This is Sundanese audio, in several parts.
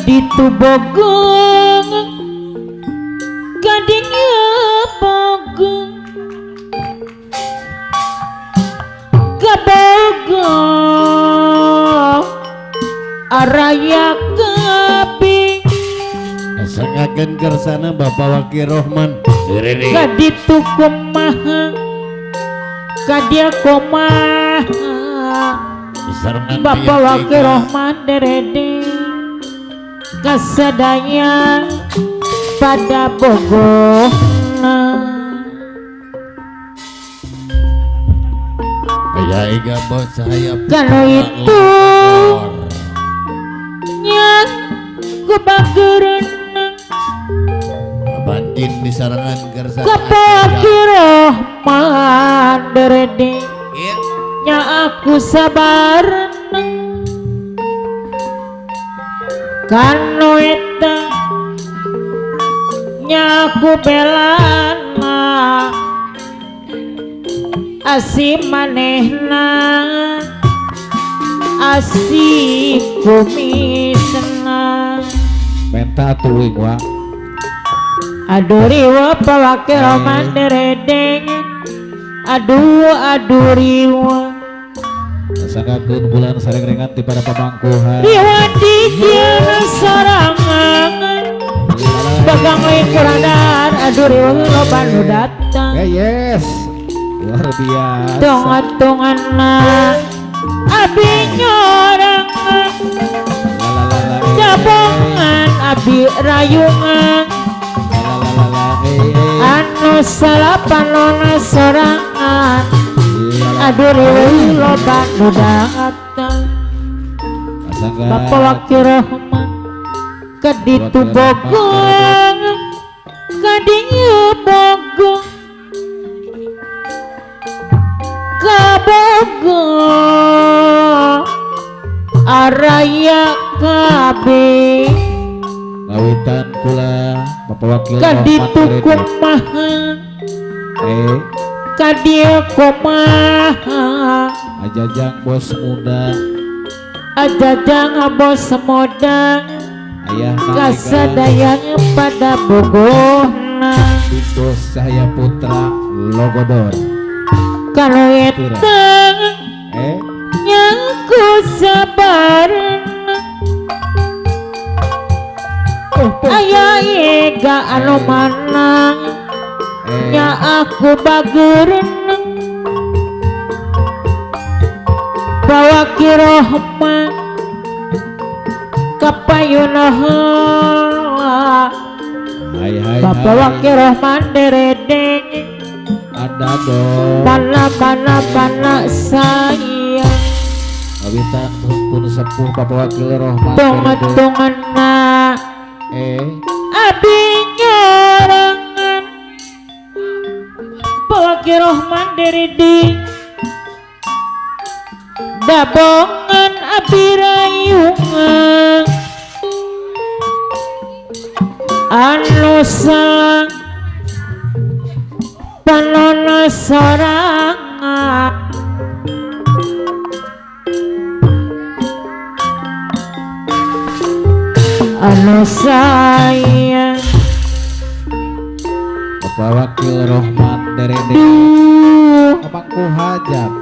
Kaditu Bogong, kadinya Bogong, kabogong araya kabi. Asangakeun kersana Bapak Wakil Rohman. Kaditu kumaha, kadia kumaha, Bapak Wakil Rohman derede kasadaya pada bogohna. Aya iga bos cahaya. Kalau itu nya ku bageurna Bandin di sarangan kersana Bapak Rohman derede nya aku sabar kanu eta nya aku belana asih manehna asih kumisna. Menta tuluy wa. Aduh riwa pawake Roman deredeng, aduh aduh riwa. Sanggakeun bulan sareng-rengan ti para pamangkuhan. Riwa dijieun sorangan bagang lain kuradar, aduh riwa loba nu datang. Yes, luar biasa. Tongan-tonganna abi nyorangan, jabongan abi rayungan, anu salapanona sorangan, aduh riweuh loba nu datang. Bapak Wakil Rahman kaditu Bogong, kadinya Bogong, kabogong araya kabeh. Ngawitan kula Bapak Wakil kaditu kumaha, kadieu kumaha, ajajang bos muda, ajajang bos muda, ayah kasadayana pada bogohna. Bos Cahaya Putra Logodor. Kalau eta nyaku sabarna aya ega anu manang nya aku bageurna. Bawaki Rohman kapayuna heula. Bapak Wakil Rohman deredeng ada dong. Mana mana mana sayang. Kawitan pun sepuh Bapak Wakil Rohman. Tongan-tonganna abi nyorangan. Bapak Wakil Rohman deredeng dabongan abi rayungan, anu salah panona sorangan. Anu sayang Bapak Wakil Rohman derede pamangku hajat.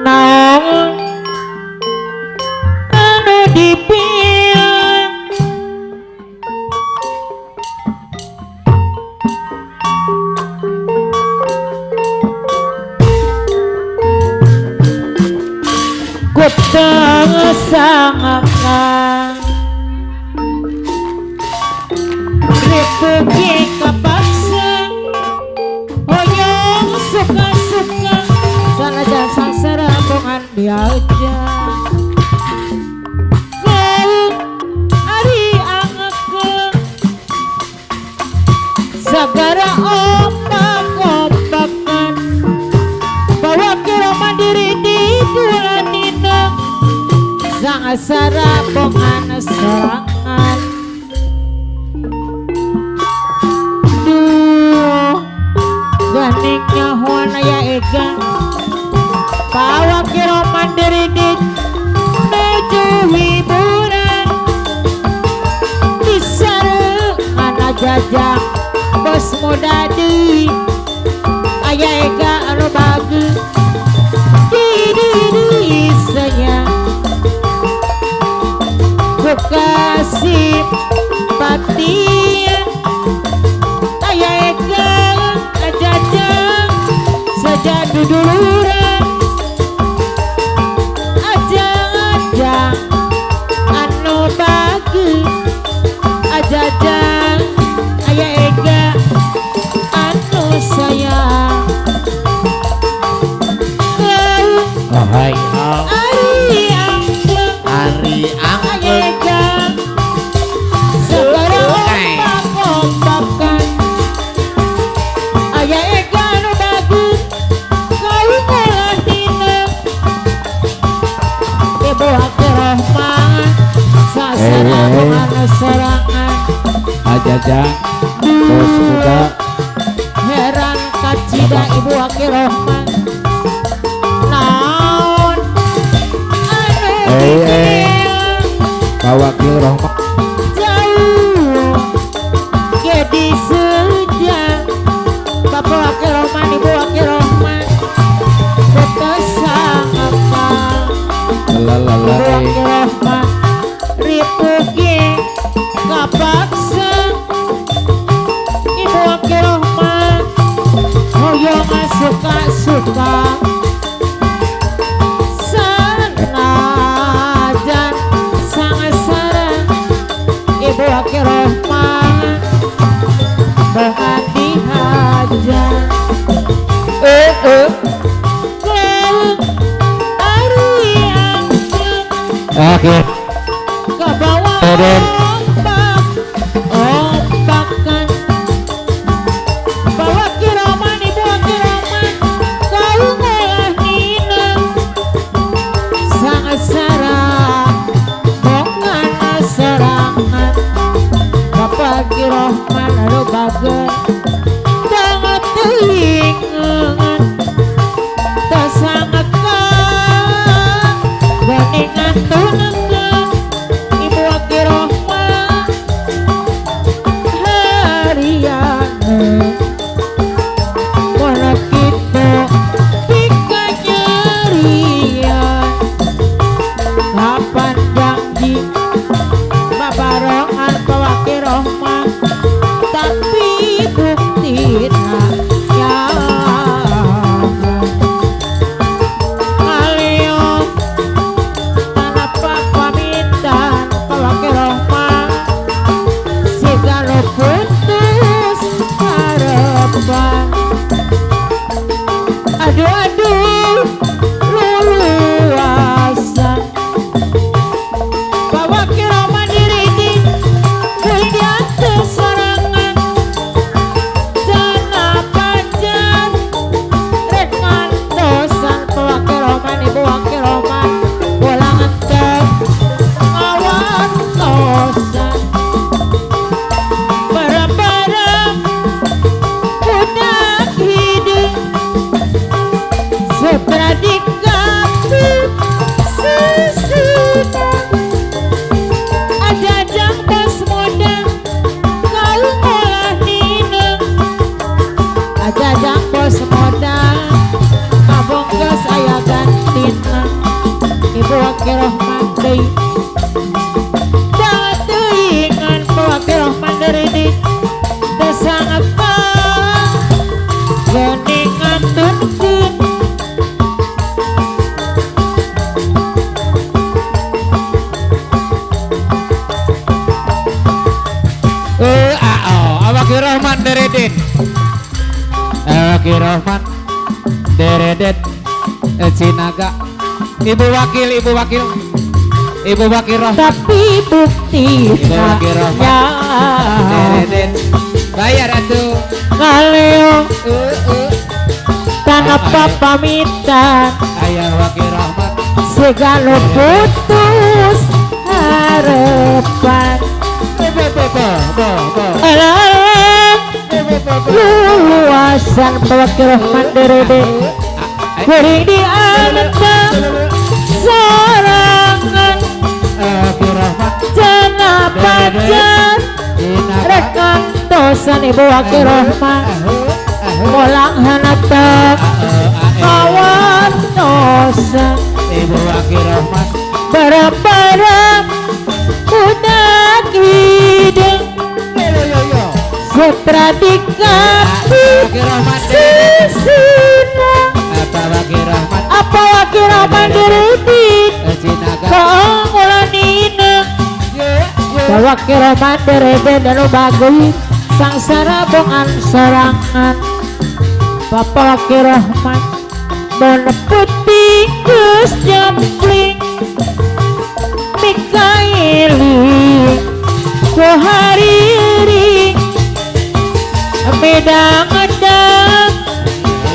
Naon anu dipiang kutang sangakan ripuki kapaksa hoyong suka-suka sanajan sangsara bongan diajar. Kau ari angekeun sagara ombak-ombakan bawa kira mandiri di bulanina sangsara bongan sorangan. Duh ganing nyahoan aya ega Bawa kira mandiri di menuju hiburan disarengan jajang bos muda di aya ega anu bagi di di di kasih simpatian aya ega jajang sejak duduluran ajang-ajang anu bagi ajajang aya ega anu sayang Oh hai oh. Ari angkleng Ari aya angkleng ega segara ombak-ombakan aya ega anu bagi kaum dina Ibu Wakil Rahman sasarangan serangan Ajajang bos muda heran kacida Ibu Wakil Rahman naon anu Pak Wakil Rahman jauh jadi sejak Bapak Wakil Rahman Ibu Wakil Rahman betesangakan lalala Ibu Wakil Rahman ripuh kapaksa Ibu Wakil Rahman hoyong suka-suka sanajan sangasara Ibu Wakil Rahman berhati hajar Ari angkleng oke ke bawah ombak ombakan bawa kiraman ibu kiraman kau ngolah nina sangasara bongan serangan bapak kirohman anu bager banget teuingan tesangakan geningan tunengan Ibu Wakil Rahman hariana mono kitu pikanyerian kapan janji babarengan Pak Wakil Rahman tapi buktina nyata Aleo tanpa pamitan Pak Wakil Rahman segala putus harapan aduh aduh luluasan Pak Wakil Rahman diri di serangan jana pajan rek ngantosan Pak Wakil Rahman Ibu Wakil Rahman bolang entep ngawantosan barang-barang budak hidup sepradikapu sesudah ajajang bos muda kau ngolah nina ajajang bos muda kabongkos aya gantina Ibu Wakil Rahman deui teuingan Pak Wakil Rahman deui di teu sangepan geningan tunkeun Wakil Rahman deredet Wakil Rahman deredet Cinaga Ibu Wakil Ibu Wakil Ibu Wakil Rahman tapi bukti Ibu Wakil Rahman deredet bayar atuh kaleo tanpa pamitan Ayah Wakil Rahman segala putus harapan luasan Pak Wakil Rahman derede Kuring diantep sorangan cenah pacar rekan dosan ibu wakil Rahman molang hanatep kawan dosa Ibu wakil Rahman barang-barang udah hidung sutra dikati sisina apa wakil Rahman dirudin keongulanina wakil Rahman derebe dan bagus sangsara bongan sorangan Bapak wakil Rahman bon putih geus jempling Mikaeli ku hariri medang-medang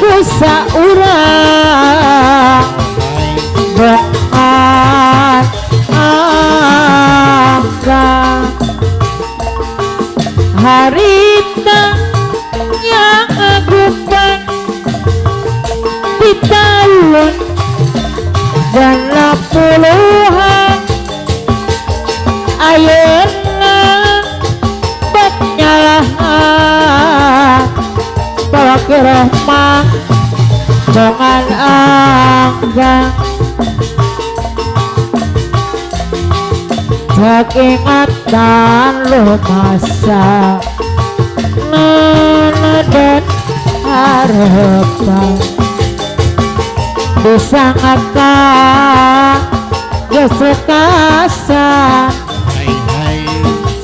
ku saurang bongan angka harita yang agupan di tahun 80-an ayeuna bek nyalahan Wakil Rahman bongan angga jak ingatan lu masa nana dan harapan disangka gesekasan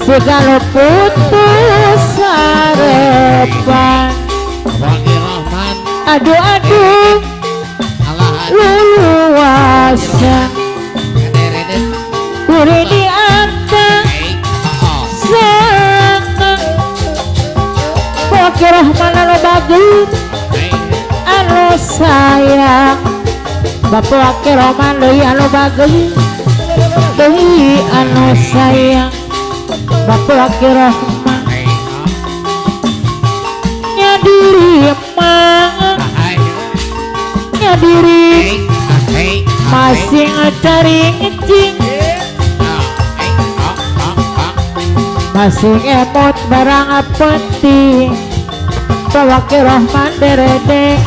segala putus harapan aduh aduh luluasa kuri di atas sana Wakil Rahman anu bagus anu sayang Bapak Wakil Rahman deui anu bagus deui anu sayang Bapak Wakil Rahman nya diri mah nya diri masing cari ngecing masing emot barang penting Wakil Rahman derede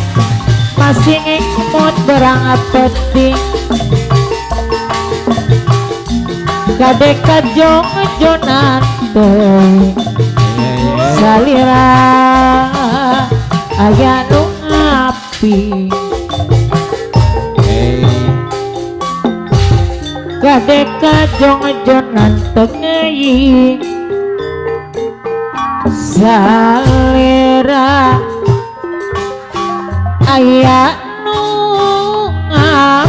masing emot barang penting kade kajong jonan teuing salira aya nu ngapi kade kajong jonan teuing salira aya nu ngapi.